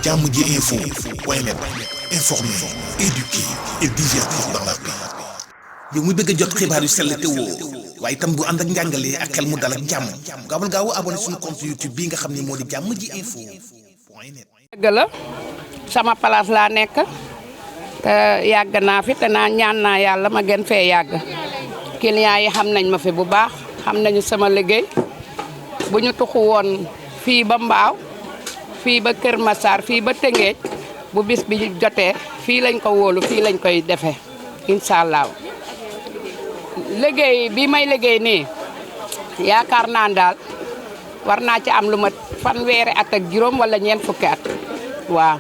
jàmm ji info point net informer, éduquer et divertir dans la paix. yow mu bëgg a jot xibaar yu sell te woo waaye itam bu ànd ak njàngalee ak xel mu dal ak jàmm gaawal gaaw abonné suñu compte YouTube bii nga xam ne moo di jàmm ji info point net. dëgg la sama place laa nekk te yàgg naa fi te ñaan naa yàlla ma gën fee yàgg clients yi xam nañ ma fi bu baax xam nañu sama liggéey bu ñu tuxu woon fii ba Mbaaw fii ba Kër Massar fii ba Tëngéej bu bis bi jotee fii lañ ko wóolu fii lañ koy defee incha allah liggéey bi may liggéey nii yaakaar naa daal war naa ci am lu ma fanweeri at ak juróom wala ñeent fukki at waaw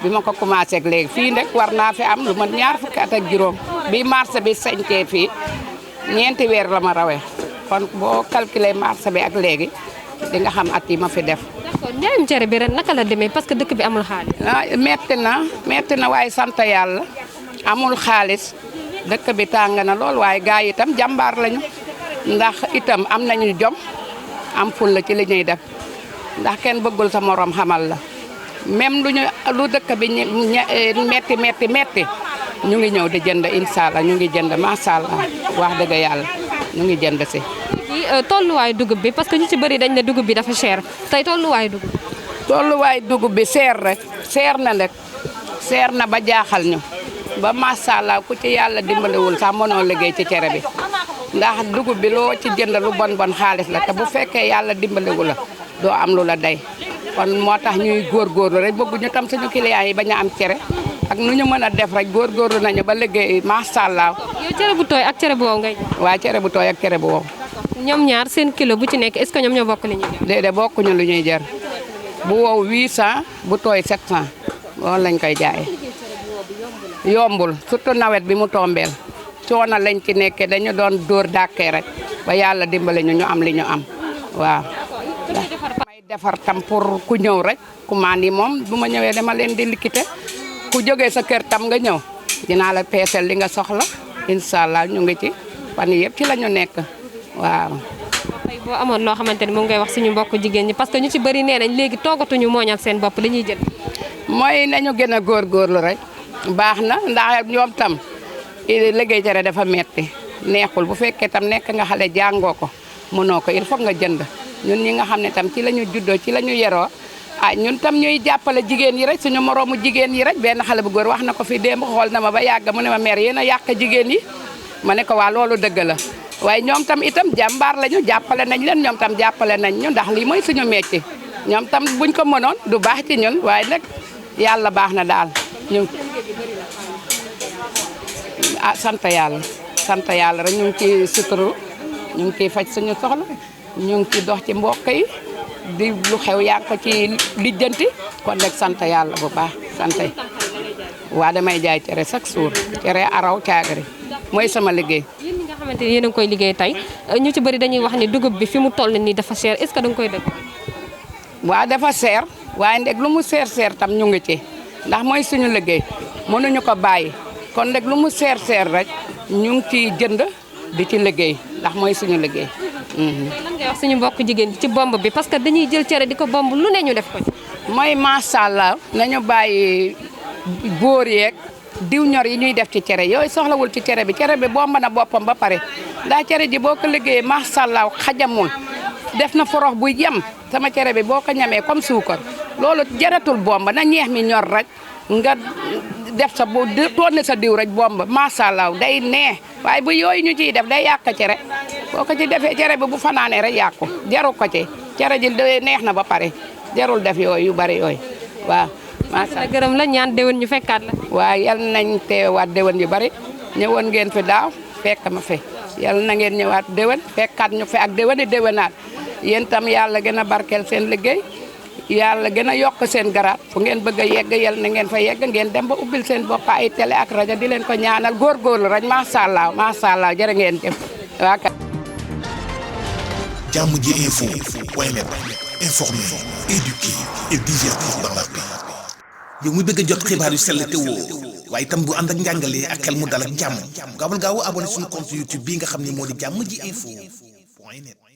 bi ma ko commencé ak léegi fii nag war naa fi am lu ma ñaar fukki at ak juróom bi marché bi sañcee fii ñeenti weer la ma rawee kon boo calculer marché bi ak léegi di nga xam at yi ma fi def. d'accord njaayum cere bi ren naka la demee parce que dëkk bi amul xaalis. metti na waaye sant yàlla amul xaalis dëkk bi tàng na lool waaye gars yi itam jàmbaar lañu ndax itam am nañu jom am ful la ci li ñuy def ndax kenn bëggul sa morom xamal la même lu dëkk bi metti ñu ngi ñëw di jënd incha allah ñu ngi jënd macha allah wax dëgg yàlla ñu ngi jënd si. tolluwaayu dugub bi parce que ñu ci bëri dañ ne dugub bi dafa cher tey tolluwaayu dugub. tolluwaayu dugub bi seer rek seer na rek seer na ba jaaxal ñu ba macha allah ku ci yàlla dimbaliwul sax mënoo liggéey ci cere bi ndax dugub bi loo ci jënd lu bon xaalis la te bu fekkee yàlla dimbaliwul la doo am lu la day kon moo tax ñuy góorgóorlu rek bëgg ñu tam suñu clients yi bañ a am cere ak nu ñu mën a def rek góorgóorlu nañu ba liggéey macha allah. yow cere bu tooy ak cere bu wow ngay. waaw cere bu tooy ak cere bu wow. ñoom ñaar seen kilo bu ci nekk est-ce que ñoom ñoo bokk li ñuy jar. déedéet bokkuñu lu ñuy jar bu wow 800 bu tooy 700 loolu lañ koy jaayee. yombul surtout nawet bi mu tombeel coono lañ ci nekkee dañu doon dóor dàkkee rek ba yàlla dimbale ñu am li ñu am waaw. may defar tam pour ku ñëw rek commande yi moom bu ma ñëwee dama leen di liquité ku jógee sa kër tam nga ñëw dinaa la peeseel li nga soxla incha allah ñu ngi ci fan yëpp ci la ñu nekk waaw. tey boo amoon loo xamante ni moom ngay wax suñu mbokk jigéen ñi parce que ñu ci bëri nee nañ léegi toogatuñu mooñal seen bopp li ñuy jël. mooy nañu gën a góorgóorlu rek baax na ndax ñoom tam liggéey cere dafa metti neexul bu fekkee tam nekk nga xale jàngoo ko mënoo ko il faut nga jënd ñun ñi nga xam ne tam ci la ñu juddoo ci la ñu yeroo ñun tam ñuy jàppale jigéen yi rek suñu moroomu jigéen yi rek benn xale bu góor wax na ko fi démb xool na ma ba yàgg mu ne ma mère yéen a yàq jigéen yi ma ne ko waa loolu dëgg la waaye ñoom tam itam jàmbaar lañu jàppale nañ leen ñoom tam jàppale nañ ñu ndax lii mooy suñu métier ñoom tam buñ ko mënoon du baax ci ñun waaye nag yàlla baax na daal ñu sant yàlla rek ñu ngi ciy suturu ñu ngi ciy faj suñu soxla ñu ngi ciy dox ci mbokk yi di lu xew yaa ko ci lijjanti kon nag sant yàlla bu baax sant waa damay jaay cere chaque jour cere araw caagari mooy sama liggéey. yéen ñi nga xamante ni yéen a ngi koy liggéey tey ñu ci bëri dañuy wax ni dugub bi fi mu toll nii dafa cher est-ce que da nga koy dëgg. waaw dafa seer waaye ndeg lu mu seer tam ñu ngi ci ndax mooy suñu liggéey mënuñu ko bàyyi kon ndeg lu mu seer rek ñu ngi ciy jënd di ci liggéey ndax mooy suñu liggéey. lan ngay wax suñu mbokk jigéen ci bomb bi parce que dañuy jël cere di ko bomb lu ne ñu def ko ci. mooy macha allah nañu bàyyi góor yeeg diw ñor yi ñuy def ci cere yooyu soxlawul ci cere bi bomb na boppam ba pare ndax cere ji boo ko liggéeyee macha allah xajamul def na forox buy yem sama cere bi boo ko ñamee comme suukar loolu jaratul bomb na ñeex mi ñor rek nga def sa bu tourné sa diw rek bomb macha allah day neex waaye bu yooyu ñu ciy def day yàq cere boo ko ci defee cere bi bu fanaanee rek yàqu jaru ko ci cere ji neex na ba pare jarul def yooyu yu bari yooyu waaw. macha allah gërëm la ñaan déwén ñu fekkaat la. waaw yal nañ teewaat déwén yu bari ñëwoon ngeen fi daaw fekk ma fi yal na ngeen ñëwaat déwén fekkaat ñu fi ak déwéni déwénaat yéen tam yàlla gën a barkeel seen liggéey yàlla gën a yokk seen garaat fu ngeen bëgg a yegg yal na ngeen fa yegg ngeen dem ba ubbil seen bopp ay télé ak rajo di leen ko ñaanal góorgóorlu rek macha allah jërë ngeen jëf waaw. jàmm ji info point net informer, éduquer et divertir dans la paix. yow mu bëgg a jot xibaar yu sell te woo waaye itam bu ànd ak njàngalee ak xel mu dal ak jàmm gaawal gaaw abonné suñu compte YouTube bii nga xam ne moo di jàmm ji info point net.